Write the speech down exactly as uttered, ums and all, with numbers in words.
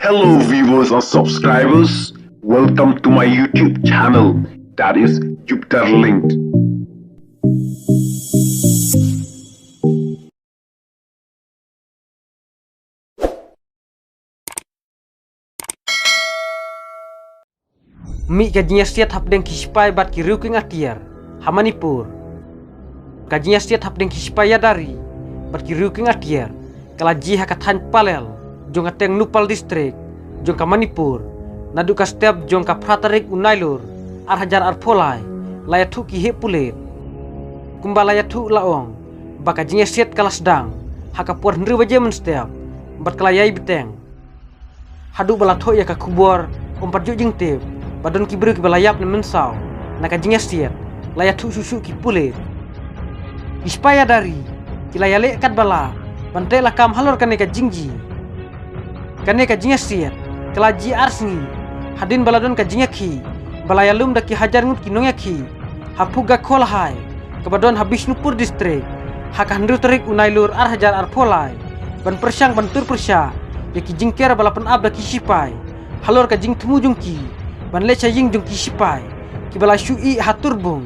Hello viewers and subscribers, welcome to my YouTube channel, that is Jupiter Linked. Mih ka jingïasiat hapdeng ki sipai bad ki riew kieng atiar ha Manipur. Ka jingïasiat hapdeng ki sipai ïada ri bad ki riew kieng atiar ka la jia ha ka thaiñ Palel jong ka Tengnoupal District jong ka Manipur. Naduh ka step jong ka phra tarik u Nailur ar hajar arphew lai la ïathuh ki heh pulit. Kumba la ïathuh la ong ba ka jingïasiat ka la sdang ha ka por hynriew baje mynstep bad ka la ïai bteng. Haduh ba la thoh ïa ka khubor, ym pat ju jingtip ba don ki briew kiba la ïap ne mynsaw na ka jingïasiat, la ïathuh shuh shuh ki pulit. Ki sipai ïada ri ki la ïaleh katba lah ban trei lakam halor kane ka jingjia. Kane ka jingïasiat ka la jia ar sngi hadien ba la don ka jingïakhih ba la ïalum da ki hajar ngut ki nongïakhih ha Phuga Kholahai kaba don ha Bishnupur District ha ka hynriew tarik u Nailur ar hajar arphew lai ban pyrshang ban tur pyrshah ïa ki jingker ba la pynap da ki sipai halor ka jingthmu jong ki ban leit sha ïing jong ki sipai kiba la shu ih ha Turbung.